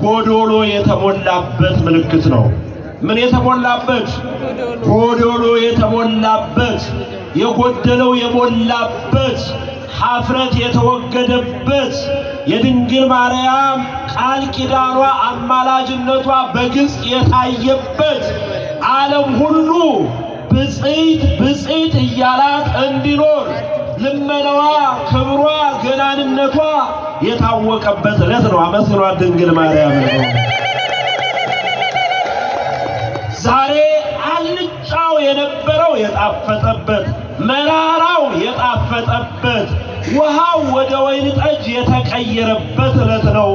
ጎዶሎ የተሞላበት ምልክት ነው። ምን የተሞላበት? ጎዶሎ የተሞላበት፣ የጎደለው የሞላበት፣ ኀፍረት የተወገደበት፣ የድንግል ማርያም ቃል ኪዳኗ አማላጅነቷ በግልጽ የታየበት፣ ዓለም ሁሉ ብፅዕት ብፅዕት እያላት እንዲኖር ልመናዋ፣ ክብሯ፣ ገናንነቷ የታወቀበት ዕለት ነው። አመስግኗት ድንግል ማርያም ነው። ዛሬ አልጫው የነበረው የጣፈጠበት፣ መራራው የጣፈጠበት፣ ውሃው ወደ ወይን ጠጅ የተቀየረበት ዕለት ነው።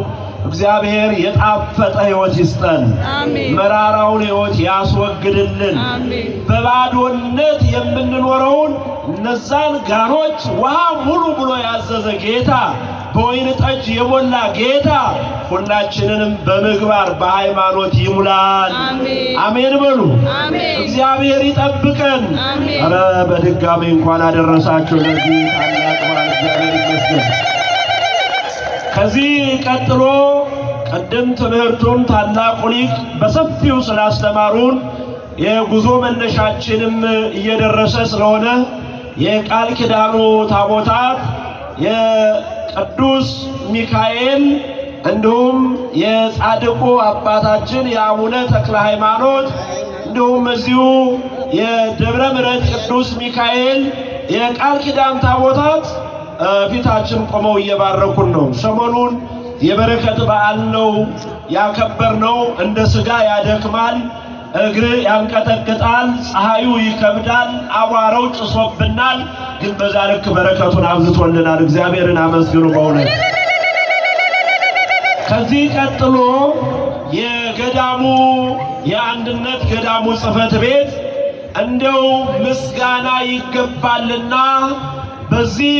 እግዚአብሔር የጣፈጠ ሕይወት ይስጠን። መራራውን ሕይወት ያስወግድልን። በባዶነት የምንኖረውን እነዛን ጋኖች ውሃ ሙሉ ብሎ ያዘዘ ጌታ፣ በወይን ጠጅ የሞላ ጌታ ሁላችንንም በምግባር በሃይማኖት ይሙላል። አሜን በሉ። እግዚአብሔር ይጠብቀን። ኧረ በድጋሚ እንኳን አደረሳችሁ ለዚህ ታላቅ በዓል። እግዚአብሔር ይመስገን። ከዚህ ቀጥሎ ቅድም ትምህርቱን ታላቁ ሊቅ በሰፊው ስላስተማሩን የጉዞ መነሻችንም እየደረሰ ስለሆነ የቃል ኪዳኑ ታቦታት የቅዱስ ሚካኤል እንዲሁም የጻድቁ አባታችን የአቡነ ተክለ ሃይማኖት እንዲሁም እዚሁ የደብረ ምሕረት ቅዱስ ሚካኤል የቃል ኪዳን ታቦታት ፊታችን ቆመው እየባረኩን ነው። ሰሞኑን የበረከት በዓል ነው ያከበርነው። እንደ ስጋ ያደክማል፣ እግር ያንቀጠቅጣል፣ ፀሐዩ ይከብዳል፣ አቧራው ጭሶብናል። ግን በዛ ልክ በረከቱን አብዝቶልናል። እግዚአብሔርን አመስግኑ በእውነት። ከዚህ ቀጥሎ የገዳሙ የአንድነት ገዳሙ ጽሕፈት ቤት እንደው ምስጋና ይገባልና በዚህ